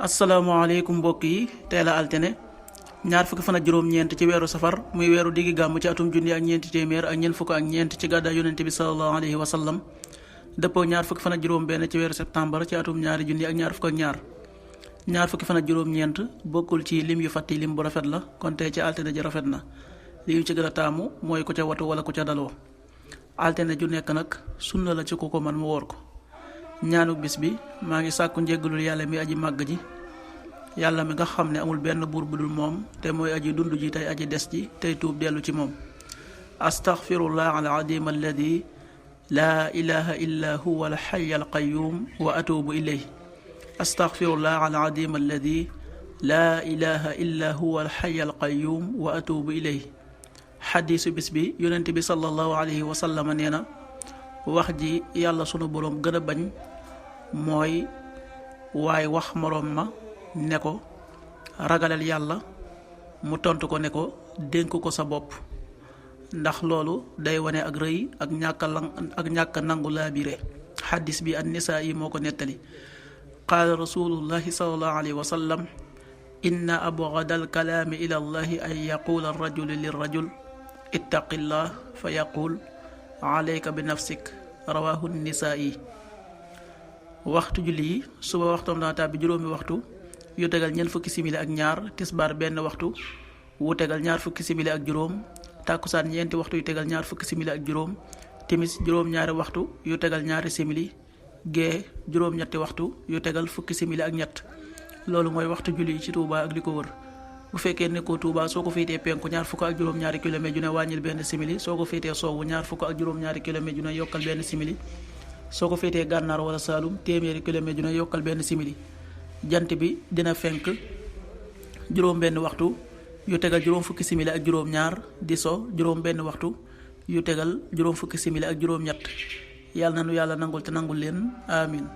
asalaamaaleykum mbokk yi tey la altine ñaar fukki fan ak juróom-ñeent ci weeru safar muy weeru diggi gàmm ci atum junni ak ñeenti téeméer ak ñeent fukk ak ñeent ci gàddaay yonente bi sallallahu alayhi wa sallam dëppoo ñaar fukki fan ak juróom-benn ci weeru septembre ci atum ñaari junni ak ñaar fukk ak ñaar fukki fan ak juróom-ñeent bokkul ci lim yu fàtti lim bu rafet la kon tey ci altine ji rafet na li ñu ci gën a taamu mooy ku ca watu wala ku ca daloo altine ju nekk nag sunna la ci ku ko man mu woor ko. ñaanu bis bi maa ngi sàkku njéggalul yàlla mi aji màgg ji yàlla mi nga xam ne amul benn buur bu dul moom te mooy aji dund ji tey aji des ji tey tuub dellu ci moom. astaghfirullah al adim alladi laa ilaha illa huwa al hayy al qayyum wa atubu ilayh. astaghfirullah al adim alladi laa ilaha illa huwa al hayy al qayyum wa atubu ilayh. xadiisu bis bi yonent bi sallallahu alayhi wa sallam nee na wax ji yàlla sunu boroom gën a bañ mooy waaye wax moroom ma ne ko ragalal yàlla mu tontu ko ne ko dénk ko sa bopp ndax loolu day wane ak rëy ak ñàkk nangu laabire. xaddis bi an-Nisaa'i moo ko nettali. qaala rasulullahi sallallahu alayhi wa sallam inna abghada al-kalaami ila allahi an yaqula ar-rajulu lir-rajul ittaqillah fa yaqul alayka bi nafsik rawahu Nisaa'i. waxtu julli yi suba waxtoom dana tàbbi juróomi waxtu yu tegal ñeent fukki simili ak ñaar, tisbaar benn waxtu wu tegal ñaar fukki simili ak juróom, tàkkusaan ñeenti waxtu yu tegal ñaar fukki simili ak juróom, timis juróom-ñaari waxtu yu tegal ñaari simili, gee juróom-ñetti waxtu yu tegal fukki simili ak ñett. loolu mooy waxtu julli yi ci Touba ak li ko wër. bu fekkee nekkoo Touba soo ko féetee penku ñaar fukk ak juróom-ñaari kilomètre ju ne wàññil benn simili, soo ko féetee sowwu ñaar fukk ak juróom-ñaari kilomètre ju ne yokkal benn simili, soo ko féetee gànnaar wala Saalum téeméeri kilomètre ju ne yokkal benn simili. jant bi dina fenk juróom benn waxtu yu tegal juróom fukki simili ak juróom-ñaar, di so juróom benn waxtu yu tegal juróom fukki simili ak juróom-ñett. yàlla na nu yàlla nangul te nangul leen amin.